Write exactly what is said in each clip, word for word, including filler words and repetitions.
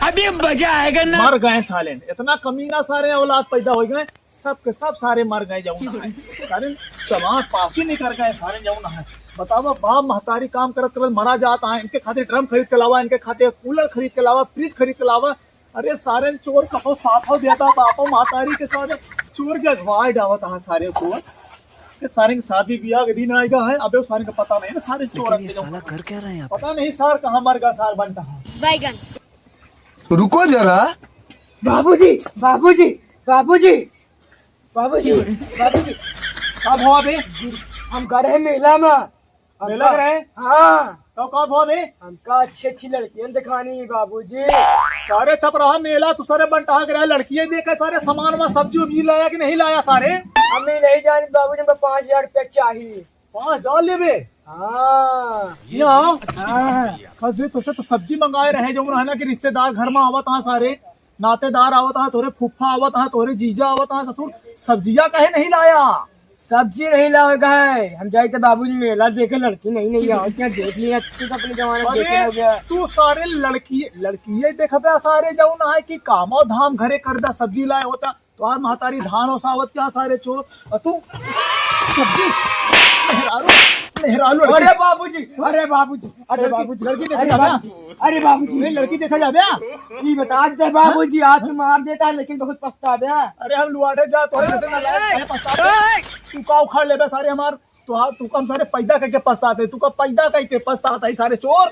अभी मजा आएगा ना। मर गए साले, इतना कमीना सारे औलाद पैदा होइ गए, सब के सब सारे मर गए जौन है। सारे चमार पासी निकर गए सारे जौन है। बतावा, बाप महतारी काम करत करत मरा जात है, इनके खातिर ड्रम खरीद के लावा, इनके खातिर कूलर खरीद के लावा, फ्रिज खरीद के लावा। अरे सारे चोर कहो साथ हो देता, बापो महतारी के सारे चोर के अगवाए डावत है सारे चोर। ये सारे के शादी ब्याह के दिन आएगा है, अबे सारे का पता नहीं ना, सारे चोर लेकिन ये साला कर क्या रहा है यहाँ पे? पता नहीं सार कहाँ मर गया सार बनता है। बैगन। रुको जरा। बाबूजी, बाबूजी, बाबूजी, बाबूजी, बाबूजी। का भवा बे? हम गए रहे मेला में। मेला हमका, गए रहे? हाँ। तो का भवा बे? हमका अच्छी अच्छी लड़कियां दिखानी है बाबूजी। सारे चप रहा मेला, तू सारे बंटहा के रहे, लड़कियां देखे सारे सामान में सब्जी उब्जी लाया कि नहीं लाया सारे? हमें नहीं जाने बाबूजी, हमको पाँच हजार रुपया चाहिए। पाँच हजार लेबे? हाँ। यहाँ? हाँ। कस बे, तोसे तो सब्जी मंगाए रहे, जौन है ना कि रिश्तेदार घर में आवत हाँ सारे, नातेदार आवत हाँ, तोरे फूफा आवत हाँ, तोरे जीजा आवत हाँ, ससुर, सब्जिया काहे नहीं लाया? सब्जी नहीं लावे का है, हम जाए थे बाबूजी मेला देखे, लड़की नहीं नहीं आवत, क्या देख लिया तू तो अपने जमाने में अरे, देखे हो गया। तू सारे लड़की, लड़की ये देखबे सारे जौन है कि कामो धाम घरे करबे, सब्जी लाए होता, तोहार महतारी धान ओसावत क्या सारे चोर? और तू सब्जी, मेहरारू, मेहरारू लड़की। अरे बाबूजी, अरे बाबूजी, अरे लड़की, बाबूजी, लड़की देखा अरे जाबे? बाबूजी, अरे बाबूजी। नहीं, लड़की देखा जाबे? ये बता दे बाबूजी, आज तो मार देता है, लेकिन बहुत पछताबे। अरे हम लुआठे जा, तोरे जैसे ना लायक, काहे पछताबे? तू का उखाड़ लेबे सारे हमार? तो हाँ, तू का हम सारे पैदा करके पछताते, तू का पैदा करके पछताता है सारे चोर।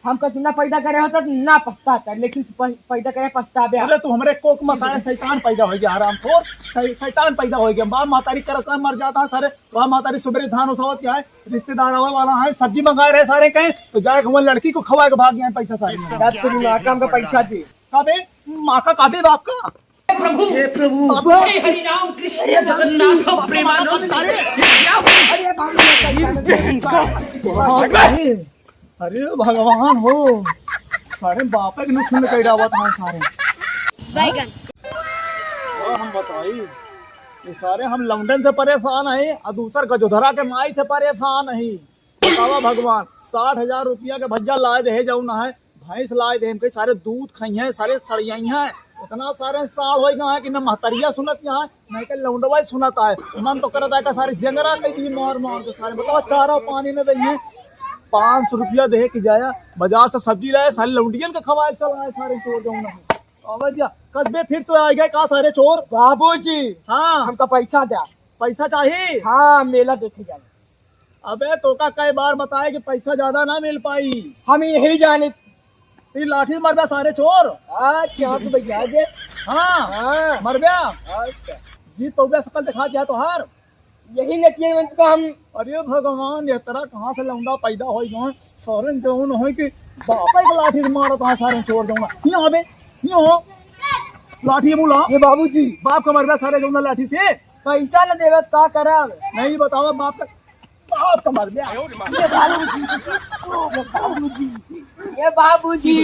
हम कछु ना पैदा करे होता तो ना पछताता, लेकिन तू पै-, पैदा करे पछताबे। अरे तू हमरे कोख में सारे शैतान पैदा होइ गया, हरामखोर। शै-, शैतान पैदा होइ गया। बाप महतारी करत ना मर जाता है सारे। बाप महतारी सुबेरे धान ओसावत क्या है, रिश्तेदार आवे वाला है, सब्जी मंगाए रहे सारे कहे, तो जाए के हमारे लड़की को खवाए के भाग गए पैसा सारे। जब तू दिमाग काम का पैसा दे। का बे? माँ का, का बे बाप का? प्रभु, हे प्रभु। बाबा। हे हरि राम कृष्ण जगन्नाथ प्रेमानंद। अरे, ये क्या हुआ? अरे, बाबा। अरे भगवान हो, सारे बापे के नुकसान कर डावत हैं सारे। बैगन। और हम बताई, ये सारे हम लौंडन से परेशान हैं और दूसर गजोधरा के माई से परेशान हैं। बतावा भगवान, साठ हजार रुपया के भज्जा लाए दे जौन है, भैंस लाए दे, हम कही सारे दूध खइहैं, सारे सड़ियइहैं। इतना सारे साल होइ गए हैं कि न महतरिया सुनत यहाँ, न के लौंडवा ही सुनत है। मन तो करत है का सारे जंगरा कइ दी मार मार के सारे। बतावा चारा पानी न दइहैं। पाँच सौ रुपया दे के जाया, बाजार से सब्जी लाया, सारे लौंडियन के खवाए चला है सारे चोर जौन है। अबे जा, कस्बे फिर तो आ गए का सारे चोर? बाबूजी, हाँ। हमका पैसा द्या। पैसा चाहिए? हाँ, मेला देखे जाए। अबे तोका कई बार बताए कि पैसा ज्यादा ना मिल पाई। हम यही जाने। ई लाठी से मरबे सारे चोर। अच्छा, आप तो भैया दे। हाँ, हाँ। मरबे। अच्छा। जीत पौबे सकल दिखा दिया तोहार। यही नटिया में तो हम। अरे भगवान, ये तरह कहाँ से लौंडा पैदा होइ गए? सारे जौन होइ कि बापे के लाठी से मारत हाँ सारे चोर जौन। यहाँ बे, यहाँ। लाठी मुला। ये बाबूजी। बाप का मरबे सारे जौन लाठी से। पैसा न देवे तो का करब? नहीं बतावा बाप का, बाप का मर गया। ये बाबूजी, ये बाबूजी, ये बाबूजी।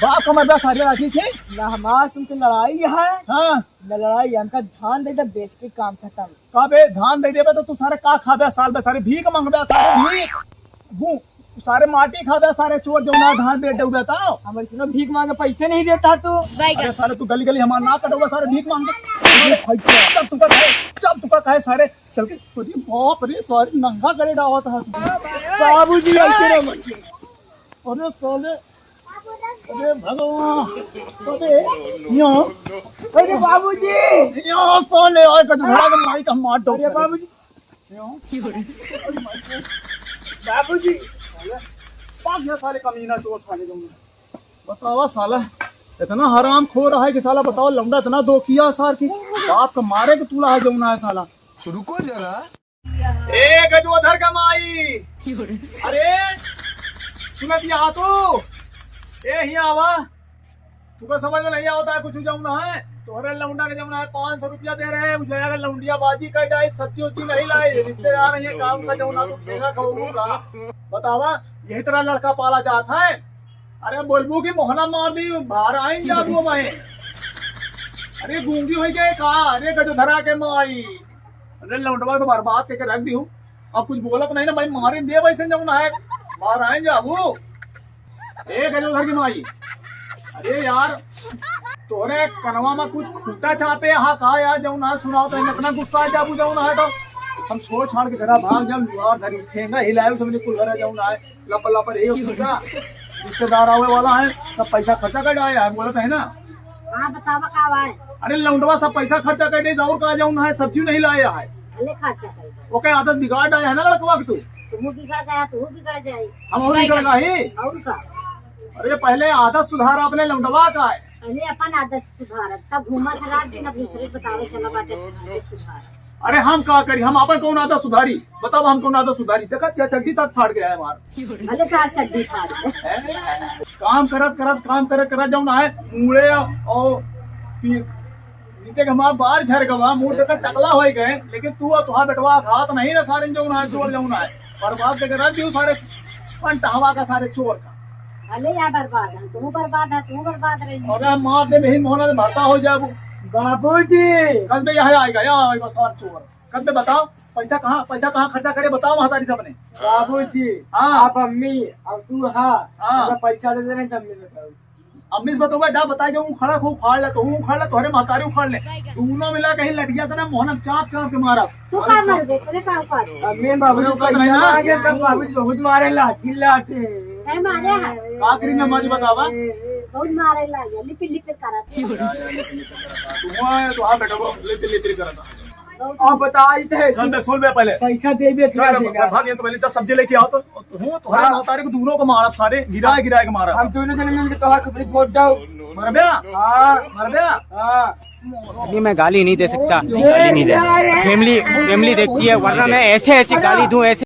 बाप का मर गया सारे लाठी से। ना हमार तुमके लड़ाई है, हाँ। ना लड़ाई, हमका धान दे दे, बेच के काम खत्म। का बे, धान दे देबे तो तू सारे का खाबे साल बे? सारे भीख मांगबे सारे भीख। गू-, सारे माटी खाबे सारे चोर जौन है धान बेच देबे तो। हम ऐसनो भीख मांगे पैसे नहीं देता तू। अरे सारे तू गली गली हमार नाक कटोगा सारे भीख मांगे। अरे भाई जब तू का कहे, जब तू का कहे सारे चल के, अरे बाप रे सारे नंगा करे डावत है तू। बाबूजी ऐसे ना मत। अरे साले, अरे भगवान, अरे यहाँ, अरे बाबूजी। यहाँ साले आए का झगड़ा के माई का मार डाल अरे सारे। बाबूजी। बाबूजी। पाक गया साले कमीना चोर साले जौन। बतावा साला, इतना हरामखोर है कि साला बतावा लौंडा इतना दोखिया सार की बाप का मारे के तुला है जौन है साला। रुको जरा। ए गजोधर का माई, अरे सुनत यहाँ तू, ए हियाँ आवा। तुका समझ में नहीं आवता है कुछ जौन है, तोहरे लौंडा के जौन है पाँच सौ रुपया दे रहे हैं, उ जाएगा लौंडिया बाजी कर डाई, सब्जी उब्जी नहीं लाई, रिश्तेदार नहीं है, काम का जौन है, तू ठेका खाऊ का? बतावा, यही तरह लड़का पाला जात है। अरे बोलबू कि मोहना मार दी, बाहर आइन जाबू भाई। अरे गूंगी होइ गए का? अरे गजोधरा के माई, अरे लौंडवा तो बर्बाद करके रख दी हूँ। अब कुछ बोलत नहीं ना भाई, मारे दे भाई से जौन है, बाहर आइन जाबू। ए गजोधर की माई, अरे यार, तोरे कनवा में कुछ खूंटा चापे हा का यार? जौन है सुनाओ तो इतना गुस्सा आ जाबू जौन है तो हम छोड़ छाड़ के घरा भाग जाओ। लुआ धरी ठेंगा हिलाए समझे कुल घरा जौन है लपर लपर ये खूंटा। रिश्तेदार आवे वाला है, सब पैसा खर्चा कर आया है, बोलत है ना। हाँ, बतावा का आवा है? अरे लौंडवा सब पैसा खर्चा कर दे, और का जौन है सब्जी नहीं लाया है। भले खर्चा कर दे। ओके आदत बिगाड़ डाया है ना लड़कवा के तू। तू बिगड़ गया, तू बिगड़ जाए। हम और बिगड़ गए ही। और का? अरे पहले आदत सुधारा अपने लौंडवा का है। पहले अपन आदत सुधार, तब घूमत रात दिन अपने शरीर बतावे चला बाटे आदत सुधार। अरे हम का करी, हम अपन कौन आदत सुधारी? बताओ हम कौन आदत सुधारी? देखत या चड्डी तक फाड़ गया है हमार। भले तार चड्डी फाड़ दे। हैं? काम करत करत काम करत करत जौन है मुड़े और पी- नीचे के हमार बार झर गवा, मुंह देखत टकला हो गए, लेकिन तू और तुहार बेटवा खात नहीं ना सारे जौन है चोर जौन है। बर्बाद करके रख दियो सारे पंटहवा का सारे चोर का। भले या बर्बाद है, तू बर्बाद है, तू बर्बाद रही। अरे मार दे, यही मोहना में भरता हो जाबू। बाबूजी। कल बे यहाँ आएगा, यहाँ आएगा सार चोर। कल बे बताओ, पैसा कहाँ, पैसा कहाँ खर्चा करे, बताओ महतारी सबने। बाबूजी, हाँ। आप अम्मी, अब तू हा, हाँ। थोड़ा पैसा दे देना, अम्मी से बताओ। अम्मी से बताओ, जा बताए, जो उखड़ा को उखाड़ ले, तो उखड़ ले, तोहरे महतारी उखड़ ले। दोनों मिला कहीं लठिया से ना मोहना चाप चाप के मारा। तू का मर गए, तूने का उखाड़? अम्मी, बाबूजी अरे, पैसा नहीं ना। मांगे, तब बाबूजी बहुत मारे लाठी लाठी। है मारे है। का करी ना मारी बतावा? बहुत मारे लागे, लिपिर लिपिर करत। तू आए तो हाँ बेटा को लिपिर लिपिर करत। बहुत अब बताई थे। चल बे, सुन बे पहले। पैसा दे दे, चल बे, भाग यहाँ से पहले, जा सब्जी लेके आओ तो। तू, तुम्हारे हाँ। महतारी को दोनों को मारब सारे, गिराए गिराए के मारब। हम दोनों जने मिलके तोहार कपड़े फोड़ दो। मरबे? हाँ। मरबे? हाँ। नहीं, मैं गाली नहीं दे सकता। गाली नहीं दे। फैमिली, फैमिली देखती है, वरना मैं ऐसे ऐसे गाली दूं, ऐसे।